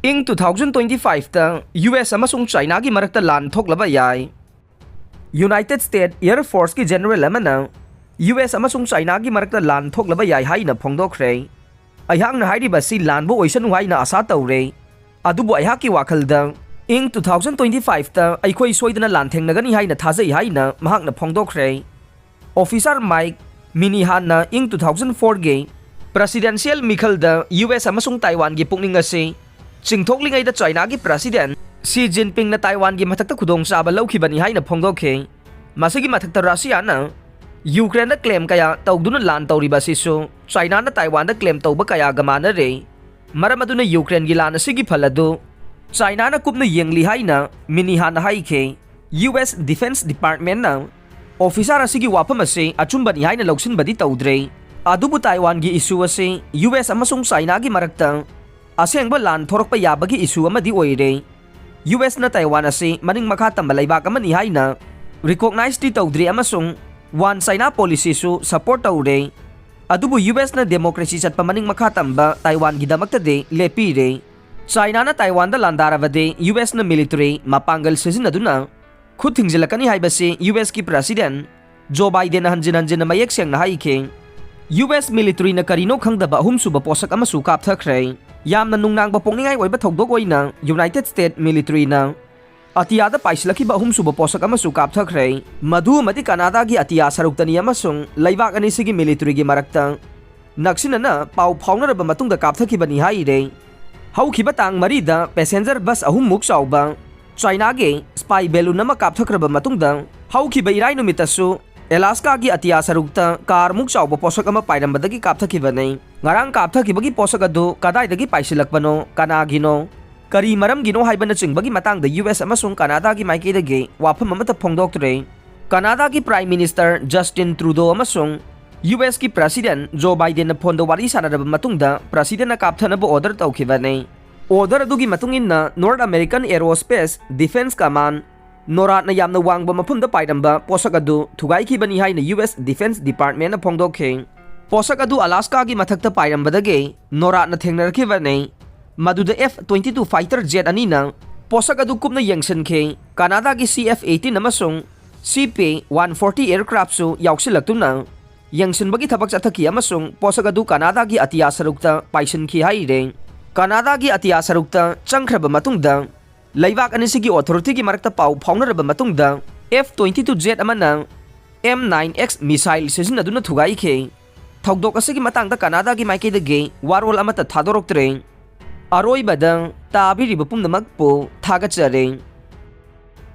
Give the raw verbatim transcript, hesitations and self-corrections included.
ꯏꯪ two thousand twenty five ꯇ U S ꯑꯃꯁꯨꯡ ꯆꯥꯏꯅꯥꯒꯤ ꯃꯔꯛꯇ ꯂꯥꯟ ꯊꯣꯛꯂꯕ ꯌꯥꯏ꯫ United States Air Force ꯀꯤ General ꯑꯃꯅ ꯌꯨ ꯑꯦꯁ ꯑꯃꯁꯨꯡ ꯆꯥꯏꯅꯥꯒꯤ ꯃꯔꯛꯇ ꯂꯥꯟ ꯊꯣꯛꯂꯕ ꯌꯥꯏ ꯍꯥꯏꯅ ꯐꯣꯡꯗꯣꯛꯈ꯭ꯔꯦ꯫ ꯑꯩꯍꯥꯛꯅ ꯍꯥꯏꯔꯤꯕ ꯑꯁꯤ ꯂꯥꯟꯕ ꯑꯣꯏꯁꯅꯨ ꯍꯥꯏꯅ ꯑꯥꯁꯥ ꯇꯧꯔꯦ, ꯑꯗꯨꯕꯨ ꯑꯩꯍꯥꯛꯀꯤ ꯋꯥꯈꯜꯗ ꯏꯪ two thousand twenty five ꯇ ꯑꯩꯈꯣꯏ ꯁꯣꯏꯗꯅ ꯂꯥꯟꯊꯦꯡꯅꯒꯅꯤ ꯍꯥꯏꯅ ꯊꯥꯖꯩ ꯍꯥꯏꯅ ꯃꯍꯥꯛꯅ ꯐꯣꯡꯗꯣꯛꯈ꯭ꯔꯦ꯫ Officer Mike Minihan ꯅ ꯏꯪ two thousand four ꯒꯤ Presidential ꯃꯤꯈꯜꯗ ꯌꯨ ꯑꯦꯁ ꯑꯃꯁꯨꯡ ꯇꯥꯏꯋꯥꯟꯒꯤ ꯄꯨꯛꯅꯤꯡ ꯑꯁꯤ ꯆꯤꯡꯊꯣꯛꯂꯤꯉꯩꯗ ꯆꯥꯏꯅꯥꯒꯤ President Xi Jinping ꯅ ꯇꯥꯏꯋꯥꯟꯒꯤ ꯃꯊꯛꯇ ꯈꯨꯗꯣꯡꯆꯥꯕ ꯂꯧꯈꯤꯕꯅꯤ ꯍꯥꯏꯅ ꯐꯣꯡꯗꯣꯛꯈꯤ꯫ ꯃꯁꯤꯒꯤ ꯃꯊꯛꯇ ꯔꯁꯤꯌꯥꯅ ꯌꯨꯀ꯭ꯔꯦꯟꯗ claim ꯀꯌꯥ ꯇꯧꯗꯨꯅ ꯂꯥꯟ ꯇꯧꯔꯤꯕ ꯑꯁꯤꯁꯨ ꯆꯥꯏꯅꯥꯅ ꯇꯥꯏꯋꯥꯟꯗ claim ꯇꯧꯕ ꯀꯌꯥꯒ ꯃꯥꯟꯅꯔꯦ꯫ ꯃꯔꯝ ꯑꯗꯨꯅ ꯌꯨꯀ꯭ꯔꯦꯟꯒꯤ ꯂꯥꯟ ꯑꯁꯤꯒꯤ ꯐꯜ ꯑꯗꯨ ꯆꯥꯏꯅꯥꯅ ꯀꯨꯞꯅ ꯌꯦꯡꯂꯤ ꯍꯥꯏꯅ ꯃꯤꯅꯤꯍꯥꯟꯅ ꯍꯥꯏꯈꯤ꯫ ꯌꯨ ꯑꯦꯁ Defense Department ꯅ officer ꯑꯁꯤꯒꯤ ꯋꯥꯐꯝ ꯑꯁꯤ ꯑꯆꯨꯝꯕꯅꯤ ꯍꯥꯏꯅ ꯂꯧꯁꯤꯟꯕꯗꯤ ꯇꯧꯗ꯭ꯔꯦ꯫ ꯑꯗꯨꯕꯨ ꯇꯥꯏꯋꯥꯟꯒꯤ issue ꯑꯁꯤ ꯌꯨ ꯑꯦꯁ ꯑꯃꯁꯨꯡ ꯆꯥꯏꯅꯥꯒꯤ ꯃꯔꯛꯇ ꯑꯁꯦꯡꯕ ꯂꯥꯟ ꯊꯣꯔꯛꯄ ꯌꯥꯕꯒꯤ issue ꯑꯃꯗꯤ ꯑꯣꯏꯔꯦ꯫ ꯌꯨ ꯑꯦꯁꯅ ꯇꯥꯏꯋꯥꯟ ꯑꯁꯤ ꯃꯅꯤꯡ ꯃꯈꯥ ꯇꯝꯕ ꯂꯩꯕꯥꯛ ꯑꯃꯅꯤ ꯍꯥꯏꯅ recognize ꯗꯤ ꯇꯧꯗ꯭ꯔꯤ ꯑꯃꯁꯨꯡ One China Policy ꯁꯨ support ꯇꯧꯔꯦ꯫ ꯑꯗꯨꯕꯨ ꯌꯨ ꯑꯦꯁꯅ democracy ꯆꯠꯄ ꯃꯅꯤꯡ ꯃꯈꯥ ꯇꯝꯕ ꯇꯥꯏꯋꯥꯟꯒꯤꯗꯃꯛꯇꯗꯤ ꯂꯦꯞꯄꯤꯔꯦ꯫ ꯆꯥꯏꯅꯥꯅ ꯇꯥꯏꯋꯥꯟꯗ ꯂꯥꯟꯗꯥꯔꯕꯗꯤ ꯌꯨ ꯑꯦꯁꯅ military ꯃꯄꯥꯡꯒꯜ ꯁꯤꯖꯤꯟꯅꯗꯨꯅ ꯈꯨꯠ ꯊꯤꯡꯖꯤꯜꯂꯛꯀꯅꯤ ꯍꯥꯏꯕꯁꯤ ꯌꯨ ꯑꯦꯁꯀꯤ President ꯖꯣ ꯕꯥꯏꯗꯦꯟꯅ ꯍꯟꯖꯤꯟ ꯍꯟꯖꯤꯟꯅ ꯃꯌꯦꯛ ꯁꯦꯡꯅ ꯍꯥꯏꯈꯤ꯫ ꯌꯨ ꯑꯦꯁ military ꯅ ꯀꯔꯤꯅꯣ ꯈꯪꯗꯕ ꯑꯍꯨꯝꯁꯨꯕ ꯄꯣꯠꯁꯛ ꯑꯃꯁꯨ ꯀꯥꯞꯊꯈ꯭ꯔꯦ꯫ ꯌꯥꯝꯅ ꯅꯨꯡꯅꯥꯡꯕ ꯄꯣꯛꯅꯤꯡꯉꯥꯏ ꯑꯣꯏꯕ ꯊꯧꯗꯣꯛ ꯑꯣꯏꯅ United States military ꯅ ꯑꯇꯤꯌꯥꯗ ꯄꯥꯏꯁꯤꯜꯂꯛꯈꯤꯕ ꯑꯍꯨꯝꯁꯨꯕ ꯄꯣꯠꯁꯛ ꯑꯃꯁꯨ ꯀꯥꯞꯊꯈ꯭ꯔꯦ꯫ ꯃꯗꯨ ꯑꯃꯗꯤ ꯀꯅꯥꯗꯥꯒꯤ ꯑꯇꯤꯌꯥ ꯁꯔꯨꯛꯇꯅꯤ ꯑꯃꯁꯨꯡ ꯂꯩꯕꯥꯛ ꯑꯅꯤꯁꯤꯒꯤ military ꯒꯤ ꯃꯔꯛꯇ ꯅꯛꯁꯤꯟꯅꯅ ꯄꯥꯎ ꯐꯥꯎꯅꯔꯕ ꯃꯇꯨꯡꯗ ꯀꯥꯞꯊꯈꯤꯕꯅꯤ ꯍꯥꯏꯔꯦ꯫ ꯍꯧꯈꯤꯕ ꯇꯥꯡ ꯃꯔꯤꯗ passenger bus ꯑꯍꯨꯝꯃꯨꯛ ꯆꯥꯎꯕ ꯆꯥꯏꯅꯥꯒꯤ spy balloon ꯑꯃ ꯀꯥꯞꯊꯈ꯭ꯔꯕ ꯃꯇꯨꯡꯗ, ꯍꯧꯈꯤꯕ ꯏꯔꯥꯏ ꯅꯨꯃꯤꯠꯇꯁꯨ ꯑꯦꯂꯥꯁꯀꯥꯒꯤ ꯑꯇꯤꯌꯥ ꯁꯔꯨꯛꯇ car ꯃꯨꯛ ꯆꯥꯎꯕ ꯄꯣꯠꯁꯛ ꯑꯃ ꯄꯥꯏꯔꯝꯕꯗꯒꯤ ꯀꯥꯞꯊꯈꯤꯕꯅꯤ꯫ ꯉꯔꯥꯡ ꯀꯥꯞꯊꯈꯤꯕꯒꯤ ꯄꯣꯠꯁꯛ ꯑꯗꯨ ꯀꯗꯥꯏꯗꯒꯤ ꯄꯥꯏꯁꯤꯜꯂꯛꯄꯅꯣ, ꯀꯅꯥꯒꯤꯅꯣ, ꯀꯔꯤ ꯃꯔꯝꯒꯤꯅꯣ ꯍꯥꯏꯕꯅꯆꯤꯡꯕꯒꯤ ꯃꯇꯥꯡꯗ ꯌꯨ ꯑꯦꯁ ꯑꯃꯁꯨꯡ ꯀꯅꯥꯗꯥꯒꯤ ꯃꯥꯏꯀꯩꯗꯒꯤ ꯋꯥꯐꯝ ꯑꯃꯠꯇ ꯐꯣꯡꯗꯣꯛꯇ꯭ꯔꯦ꯫ ꯀꯅꯥꯗꯥꯒꯤ Prime Minister Justin Trudeau ꯑꯃꯁꯨꯡ ꯌꯨ ꯑꯦꯁꯀꯤ President ꯖꯣ ꯕꯥꯏꯗꯦꯟꯅ ꯐꯣꯟꯗ ꯋꯥꯔꯤ ꯁꯥꯟꯅꯔꯕ ꯃꯇꯨꯡꯗ President ꯅ ꯀꯥꯞꯊꯅꯕ order ꯇꯧꯈꯤꯕꯅꯤ꯫ Order ꯑꯗꯨꯒꯤ ꯃꯇꯨꯡ ꯏꯟꯅ North American Aerospace Defense Command, ꯅꯣꯔꯥꯗꯅ ꯌꯥꯝꯅ ꯋꯥꯡꯕ ꯃꯐꯝꯗ ꯄꯥꯏꯔꯝꯕ ꯄꯣꯠꯁꯛ ꯑꯗꯨ ꯊꯨꯒꯥꯏꯈꯤꯕꯅꯤ ꯍꯥꯏꯅ ꯌꯨ ꯑꯦꯁ Defense Department ꯅ ꯐꯣꯡꯗꯣꯛꯈꯤ꯫ ꯄꯣꯠꯁꯛ ꯑꯗꯨ ꯑꯂꯥꯁꯀꯥꯒꯤ ꯃꯊꯛꯇ ꯄꯥꯏꯔꯝꯕꯗꯒꯤ ꯅꯣꯔꯥꯗꯅ ꯊꯦꯡꯅꯔꯛꯈꯤꯕꯅꯤ꯫ ꯃꯗꯨꯗ F twenty-two fighter jet ꯑꯅꯤꯅ ꯄꯣꯠꯁꯛ ꯑꯗꯨ ꯀꯨꯞꯅ ꯌꯦꯡꯁꯤꯟꯈꯤ꯫ ꯀꯅꯥꯗꯥꯒꯤ C F eighteen ꯑꯃꯁꯨꯡ C P one forty aircraftꯁꯨ ꯌꯥꯎꯁꯤꯜꯂꯛꯇꯨꯅ ꯌꯦꯡꯁꯤꯟꯕꯒꯤ ꯊꯕꯛ ꯆꯠꯊꯈꯤ ꯑꯃꯁꯨꯡ ꯄꯣꯠꯁꯛ ꯑꯗꯨ ꯀꯅꯥꯗꯥꯒꯤ ꯑꯇꯤꯌꯥ ꯁꯔꯨꯛꯇ ꯄꯥꯏꯁꯤꯟꯈꯤ ꯍꯥꯏꯔꯦ꯫ ꯀꯅꯥꯗꯥꯒꯤ ꯑꯇꯤꯌꯥ ꯁꯔꯨꯛꯇ ꯆꯪꯈ꯭ꯔꯕ ꯃꯇꯨꯡꯗ ꯂꯩꯕꯥꯛ ꯑꯅꯤꯁꯤꯒꯤ authorityꯒꯤ ꯃꯔꯛꯇ ꯄꯥꯎ ꯐꯥꯎꯅꯔꯕ ꯃꯇꯨꯡꯗ F twenty-two jet ꯑꯃꯅ M nine X missile ꯁꯤꯖꯤꯟꯅꯗꯨꯅ ꯊꯨꯒꯥꯏꯈꯤ꯫ ꯊꯧꯗꯣꯛ ꯑꯁꯤꯒꯤ ꯃꯇꯥꯡꯗ ꯀꯅꯥꯗꯥꯒꯤ ꯃꯥꯏꯀꯩꯗꯒꯤ ꯋꯥꯔꯣꯜ ꯑꯃꯠꯇ ꯊꯥꯗꯣꯔꯛꯇ꯭ꯔꯦ꯫ ꯑꯔꯣꯏꯕꯗ ꯇꯥꯕꯤꯔꯤꯕ ꯄꯨꯝꯅꯃꯛꯄꯨ ꯊꯥꯒꯠꯆꯔꯤ꯫